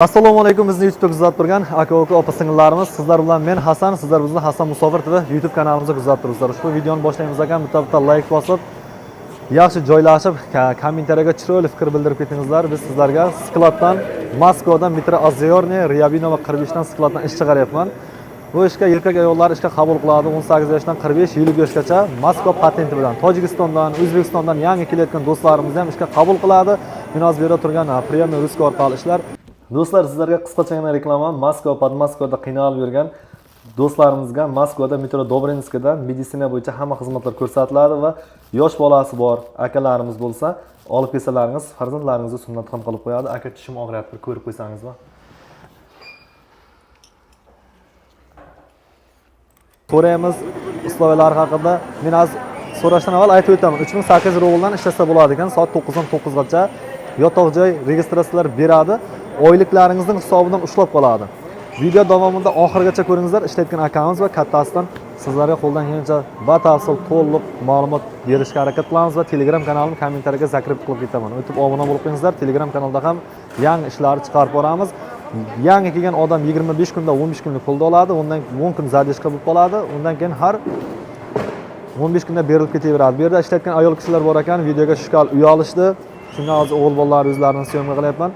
Assalomu alaykum, bizni YouTube'da kuzatib turgan aka-uka, opa singillarimiz. Sizlar bilan men Hasan, sizlar bizni Hasan Musofir TV YouTube kanalimizda kuzatib turibsizlar. Ushbu videoni boshlaymiz ekan, bitta-bitta like bosib, yaxshi joylashib, kommentariyaga chiroyli fikr bildirib ketingizlar. Biz sizlarga skladdan, Moskvadan metro Ozyorniy, Ryabinova 45 dan skladdan ish chiqaryapman. Bu ishga erkak ayollar ishga qabul qiladi 18 yoshdan 45-50 yoshgacha Moskva patenti bilan. Tojikistondan, O'zbekistondan yangi kelayotgan do'stlarimizni ham ishga qabul qiladi. Men hozir bu yerda turgan приемный русский orqali ishlar. Do'stlar, sizlarga qisqachagina reklama. Moskva, Podmoskvada qiynalib yurgan do'stlarimizga Moskvada metro Dobrinskida meditsina bo'yicha hamma xizmatlar ko'rsatiladi va yosh bolasi bor akalarimiz bo'lsa, olib kelsalaringiz, farzandlaringizni sunnat ham qilib qo'yadi. Aka, tishim og'riyapti, bir ko'rib qo'ysangizmi? So'raymiz условия lari haqida. Men hozir so'rashdan avval aytib o'taman. 3800 rubldan ishlasa bo'ladi ekan, soat 9 dan 9 gacha yotoq joy registratsiyalar beradi. Oyliklaringizning hisobidan ushlab qoladi. Video davomida oxirigacha ko'ringizlar, ishlayotgan akamiz va kattasidan sizlarga qo'ldan kelgancha batafsil to'liq ma'lumot berishga harakat qilamiz va Telegram kanalim kommentariyaga закреп qilib ketaman. O'tib obuna bo'lib qo'yingizlar. Telegram kanalda ham yangi ishlarni chiqarib boramiz. Yangi kelgan odam 25 kunda 15 kunlik pulni oladi, undan 10 kun задержка bo'lib qoladi, undan keyin har 15 kunda berilib ketaveradi. Bu yerda ishlayotgan ayol kishilar bor ekan, videoga tushgan uyalishdi. Shunga hozir o'g'il bolalar o'zlarini syomka qilyapman.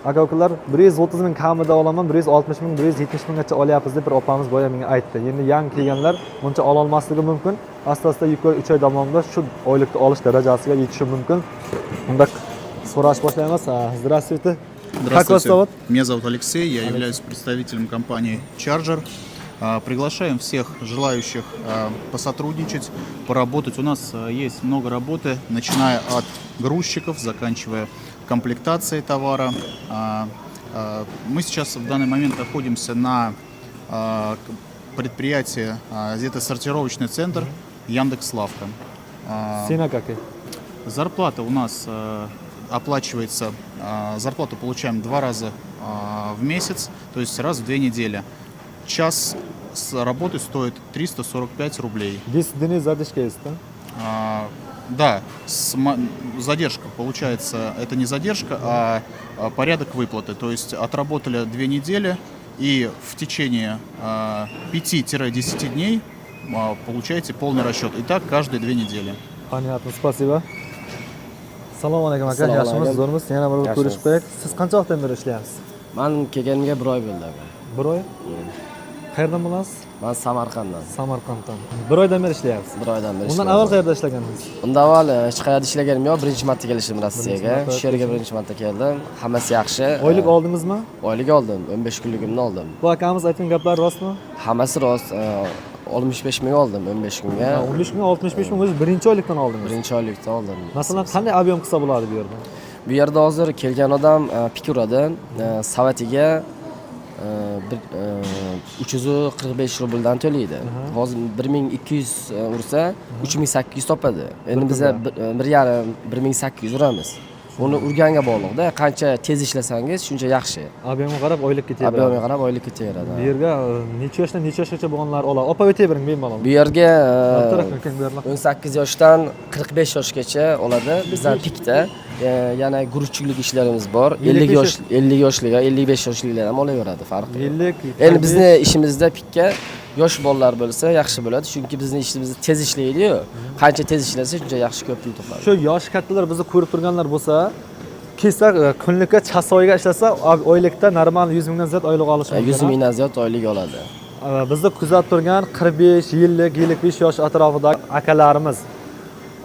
Aka ukalar, 130 ming kamida olaman, 160 ming, 170 minggacha olyapmiz deb bir opamiz boya menga aytdi. Endi yangi kelganlar buncha ololmasligi mumkin. Asta-asta 2 oy, 3 oy davomida shu oylikni olish darajasiga yetishi mumkin. Unda so'rash boshlaymiz. Здравствуйте. Как вас Здравствуйте. Зовут? Меня зовут Алексей, я являюсь представителем компании Charger. Приглашаем всех желающих посотрудничать, поработать. У нас есть много работы, начиная от грузчиков, заканчивая комплектацией товара. Мы сейчас в данный момент находимся на предприятии, это сортировочный центр Яндекс.Лавка. Цена какая? Зарплата у нас оплачивается, зарплату получаем два раза в месяц, то есть раз в 2 недели. Час с работы стоит 345 рублей. 10 дней задержка есть, да? Да, задержка получается, это не задержка, а порядок выплаты. То есть отработали 2 недели и в течение 5-10 дней получаете полный расчет. И так каждые 2 недели. Понятно, спасибо. Assalomu alaykum aka, Assalomu yaxshimiz, alaykum. Zo'rmiz. Yana bir Yaxshimiz. Ko'rishib qo'yaylik. Siz qancha vaqtdan beri ishlayapsiz? Man kelganimga bir oy bo'ldi aka. Bir oy? Qayerdan bo'lasiz? Man Samarqanddan. Samarqanddan. Bir oydan beri ishlayapsiz. Bir oydan beri Undan ishlayapman. Avval qayerda ishlagandingiz? Undan avval hech qayerda ishlaganim yo'q. Birinchi marta kelishim Rossiyaga. Marta. Shu yerga birinchi marta keldim. Hammasi yaxshi. Oylik oldingizmi? Oylik oldim. 15 kunligimni oldim. Bu akamiz aytgan gaplar rostmi? Hammasi rost. 65 ming oldim 15 kunga. 15 ming, 65 ming o'zi birinchi oylikdan oldingiz. Birinchi oylikda oldim. Masalan, qanday объем qilsa bo'ladi bu yerda? Bu yerda hozir kelgan odam пик uradi. Soatiga bir 345 rubldan to'laydi. Hozir 1200 ursa 3800 topadi. Endi biza bir yarim, 1800 uramiz. Uni urganga bog'liqda. Qancha tez ishlasangiz, shuncha yaxshi. Объем ga qarab oylik ketaveradi. Объем ga qarab oylik ketaveradi. Bu yerga necha yoshdan necha yoshgacha bo'lganlar oladi? Opa, o'tavering bemalol. Bu yerga Keyin bu yerlar. 18 yoshdan 45 yoshgacha oladi. Bizlar пик da yana грузчик lik ishlarimiz bor. 50 55 yosh, 50 yoshlik, 55 yoshliklar ham olaveradi, farqi yo'q. 50. Endi bizni ishimizda пик ka yosh bolalar bo'lsa yaxshi bo'ladi, chunki bizni ishimiz tez ishlaydi-yu. Qancha tez ishlasa, shuncha yaxshi, ko'p pul topadi. Shu yoshi kattalar bizni ko'rib turganlar bo'lsa, kelsa, kunlikka часовой ga ishlasa, oylikda normal 100 mingdan ziyod oylik olishi mumkin. 100 mingdan ziyod oylik oladi. Bizni kuzatib turgan 45, 50, 55 yosh atrofidagi akalarimiz,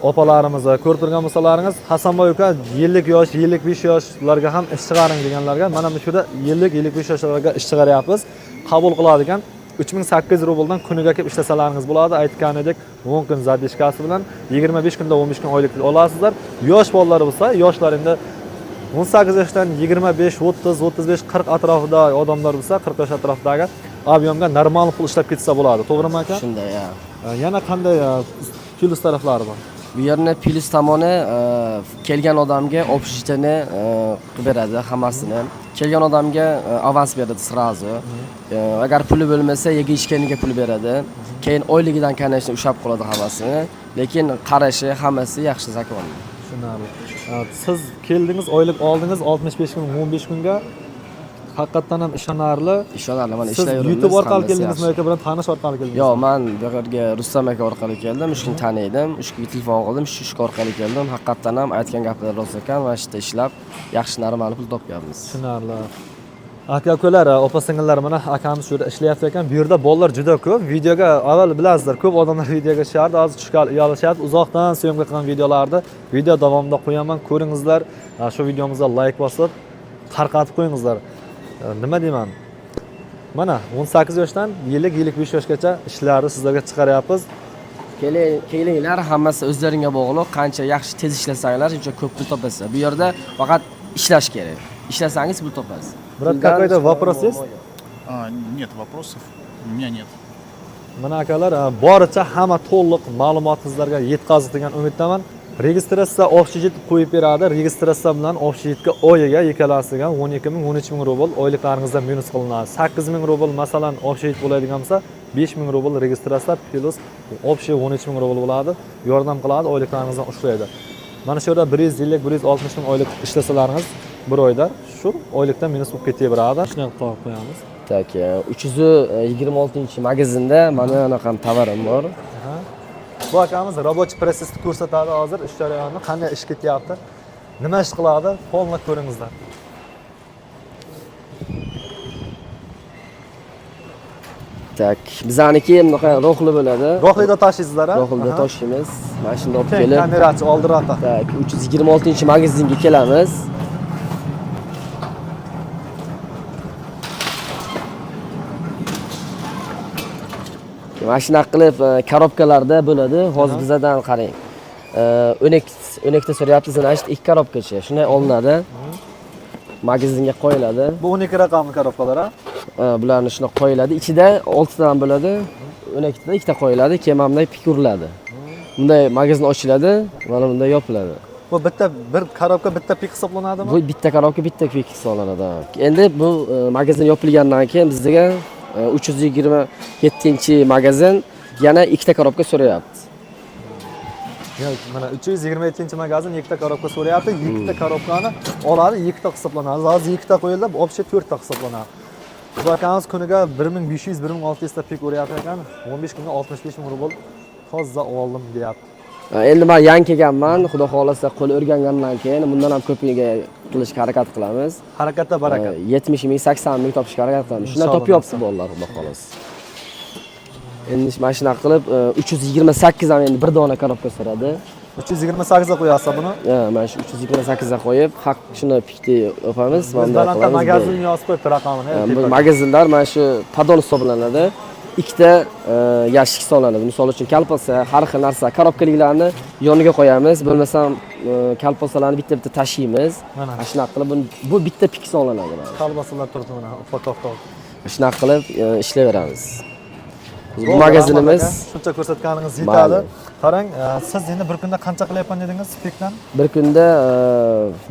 opalarimiz ko'rib turgan bo'lsalaringiz, Hasanboy uka 50 yosh, 55 yoshlarga ham ish chiqaring deganlarga, mana shu yerda 50, 55 yoshlarga ish chiqaryapmiz. Qabul qiladigan 3800 rubldan kuniga kelib ishlasalaringiz bo'ladi. Aytganidek, 10 kun задержка si bilan 25 kunda 15 kun oylik olasizlar. Yosh bolalar bo'lsa, yoshlar endi 18 yoshdan 25, 30, 35, 40 atrofida odamlar bo'lsa, 40 yosh atrofidagi объем ga normal pul ishlab ketsa bo'ladi. To'g'rimi, aka? Shunday, ya. Yana qanday plyus taraflari bor? Bu yerni plyus tomoni, kelgan odamga общежитие ni qilib beradi hammasini. Kelgan odamga avans beradi сразу. Agar puli bo'lmasa, yeb ichganiga pul beradi. Keyin oyligidan, конечно, ushlab qoladi hammasini. Lekin qarashi, hammasi yaxshi, законный. Tushunarli. Siz keldingiz, oylik oldingiz 65 ming 15 kunga. Haqiqatdan ham ishonarli. Ishonarli, mana Siz ishlayveramiz. YouTube orqali hammasi keldingizmi yaxshi. yoki biron tanish orqali keldingizmi? Yo'q, man bu yerga Rustam aka orqali keldim, shu kishini taniydim, shu kishiga telefon qildim, shu ish orqali keldim. Haqiqatdan ham aytgan gaplari rost ekan va shu yerda ishlab yaxshi normal pul topganmiz. Tushunarli. Aka ukalar, opa singillar, mana akamiz shu yerda ishlayapti ekan. Bu yerda bolalar juda ko'p. Videoga avval bilasizlar, ko'p odamlar videoga tushardi, hozir tushgan uyalishyapti. Uzoqdan syomka qilgan videolarni video davomida qo'yaman, ko'ringizlar. Shu videomizga like bosib, tarqatib qo'yingizlar. Nima deyman? Mana 18 yoshdan 50-55 yoshgacha ishlarni sizlarga chiqaryapmiz. Kelinglar, hammasi o'zlaringga bog'liq. Qancha yaxshi tez ishlasanglar, shuncha ko'p pul topasizlar. Bu yerda faqat ishlash kerak. Ishlasangiz pul topasiz. Брат, Puldan какой-то hech вопрос qanday есть? muammo yo'q. Нет вопросов, у меня нет. Mana akalar, boricha hamma to'liq ma'lumotni sizlarga yetkazdik degan umiddaman. Registratsiya общежит qo'yib beradi. Registratsiya bilan общежитga oyiga ikkalasiga 12 ming, 13 ming rubl oyliklaringizdan minus qilinadi. 8 ming rubl masalan общежит bo'ladigan bo'lsa, 5 ming rubl registratsiya plus общий 13 ming rubl bo'ladi. Yordam qiladi, oyliklaringizdan ushlaydi. Mana shu yerda 150, 160 ming oylik ishlasalaringiz bir oyda shu oylikdan minus bo'lib ketaveradi. Shunday qilib qo'yib qo'yamiz. Так, 326 magazinda mana anaqa tovarim bor. Aha. Bu akamiz рабочий protsessni ko'rsatadi hozir, ish jarayonini, qanday ish ketyapti, nima ish qiladi, полный ko'ringizlar. Так, bizaniki bunaqa rohli bo'ladi. Rohlida tashlaysizlar, a? Rohlida Aha. toshlaymiz. Mana shunda olib Keyin kelib. kamerachi oldiroqda. Так, 326 magazinga kelamiz. Mana shunaqa qilib korobkalarda bo'ladi. Hozir bizadan qarang. 12 12 ta so'rayapti, значит 2 korobkacha. Shunday olinadi. Magazinga qo'yiladi. Bu 12 raqamli korobkalar, a? Bularni shunday qo'yiladi. Ichida 6 tadan bo'ladi. 12 tada ikkita qo'yiladi, keyin mana bunday пик uriladi. Bunday magazin ochiladi, mana bunday yopiladi. Bu bitta bir korobka bitta пик hisoblanadimi? Bu bitta korobka bitta пик hisoblanadi. Endi bu magazin yopilgandan keyin bizga 327 magazin yana ikkita korobka so'rayapti. Yo'q, mana 327 magazin ikkita korobka so'rayapti. Ikkita korobkani oladi, ikkita hisoblanadi. Hozir ikkita qo'yildi, общий 4 ta hisoblanadi. Bu akamiz kuniga 1500, 1600 ta пик uryapti ekan. 15 kunda 65 ming rubl toza oldim deyapti. Endi men yangi kelganman, xudo xohlasa qo'l o'rgangandan keyin bundan ham ko'piga qilishga harakat qilamiz. Harakatda barakat. 70 ming, 80 ming topishga harakat qilamiz. Shundan Inshaalloh, topyapti bolalar, xudo xohlasa. Endi mana shunaqa qilib 328 ham endi bir dona korobka so'radi. 328 ga qo'yasiz buni. Ha, mana shu 328 ga qo'yib, haq shuni пик ni yopamiz, Biz mana bunday balandda qilamiz. magazin yozib qo'yibdi raqamini. Bu tepaga. magazinlar mana shu поддон hisoblanadi. Ikkita yashik hisoblanadi. Misol uchun kolbasa, har xil narsa, korobkaliklarni yoniga qo'yamiz. Bo'lmasam kolbasalarni bitta-bitta tashiymiz. Mana. Mana shunaqa qilib bu bitta пик hisoblanadi. Mana. Kolbasalar turibdi mana упаковка. Shunaqa qilib ishlayveramiz. Bu magazinimiz Rahmat aka. Shuncha ko'rsatganingiz yetadi. Mayli. Qarang, siz endi bir kunda qancha qilyapman dedingiz пик dan? Bir kunda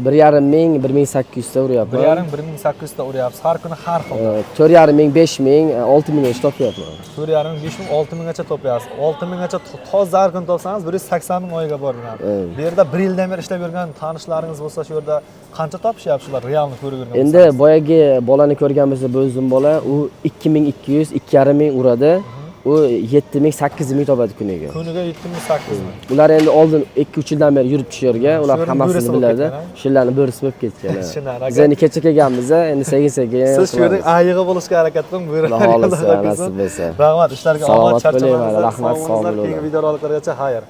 1,5 ming, 1800 ta uryapman. 1,5 1800 ta uryapsiz. Har kuni har xil. 4,5 ming, 5 ming, 6 minggacha topyapman. 4,5 5 ming, 6 minggacha topyapsiz. 6 minggacha toza har kuni topsangiz 180 ming oyiga borgan. Evet. Bu yerda bir yildan beri ishlab yurgan tanishlaringiz bo'lsa, shu yerda qancha topishyapti shular realni ko'rib yurgan Endi bo'lsangiz? boyagi bolani ko'rgan bo'lsa, bu o'zim bola, u 2200, 2,5 ming uradi. U 7 ming, 8 ming topadi kuniga. Kuniga 7 ming, 8 ming. Ular endi oldin 2-3 yildan beri yurib shu yerga, ular Shu yerning hammasini bo'risi bo'lib biladi. ketgan, a? Shularni bo'risi bo'lib ketgan. Tushunarli, aka. Biz endi kecha kelganmiz, endi sekin-sekin. Siz shu yerning qilamiz. ayig'i bo'lishga harakat qiling, buyurib. Xudo xohlasa, nasib bo'lsa. Rahmat, ishlarga omad, Salomat bo'ling, charchamangizlar, rahmat, sog' sog' bo'linglar. bo'linglar. Keyingi videoroliklargacha xayr.